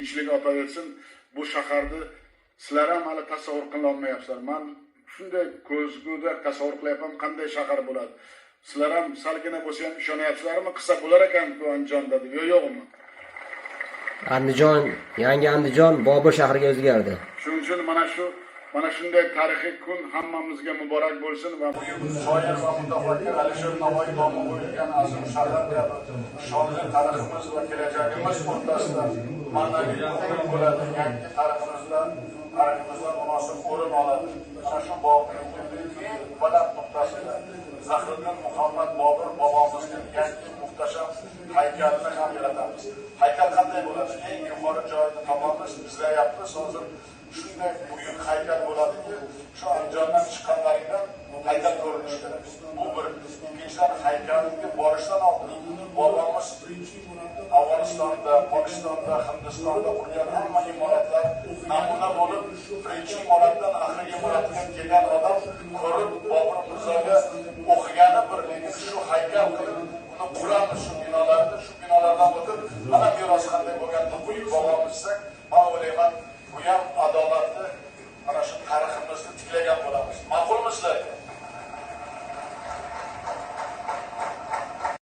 Tinchlik ato etsin. Bu shaharni sizlar ham hali tasavvur qila olmayapsizlar. Man shunday ko'zguda tasavvur qilyapman, qanday shahar bo'ladi. Sizlar ham salgina bo'lsa ham ishonyapsizlarmi? Qilsa bo'lar ekan-ku Andijonda deb, yo yo'qmi? Andijon, yangi Andijon Bobur shahriga o'zgardi. Shuning uchun mana shunday tarixiy kun hammamizga muborak bo'lsin va buyuk shoir va mutafakkir Alisher Navoiy nomi qo'yilgan azim shahar kabi shonli tariximiz va kelajagimiz o'rtasida ma'naviy ko'prik bo'ladi, yangi tariximizda munosib o'rin oladi. Mana shu eng baland nuqtasida Zahiriddin Muhammad Bobur bobomizning yangi muhtasham haykalini ham yaratamiz. Haykal qanday bo'ladi? Eng yuqori joyini topamiz, izlayapmiz hozir. Shunday buyuk haykal bo'ladiki, shu Andijondan chiqqanlaringdan haykal ko'rinishi kerak. Bu bir. Ikkinchidan, haykalga borishdan oldin bobomiz Afg'onistonda, Pokistonda, Hindistonda qurgan hamma imoratlar namuna bo'lib, birinchi imoratdan oxirgi imoratga kelgan odam ko'rib, Bobur Mirzoga o'qigani bir, lekin shu haykal qilib uni quramiz, shu binolarni, shu binolardan o'tib, mana meros qanday bo'lgan buyuk bobomiz desak.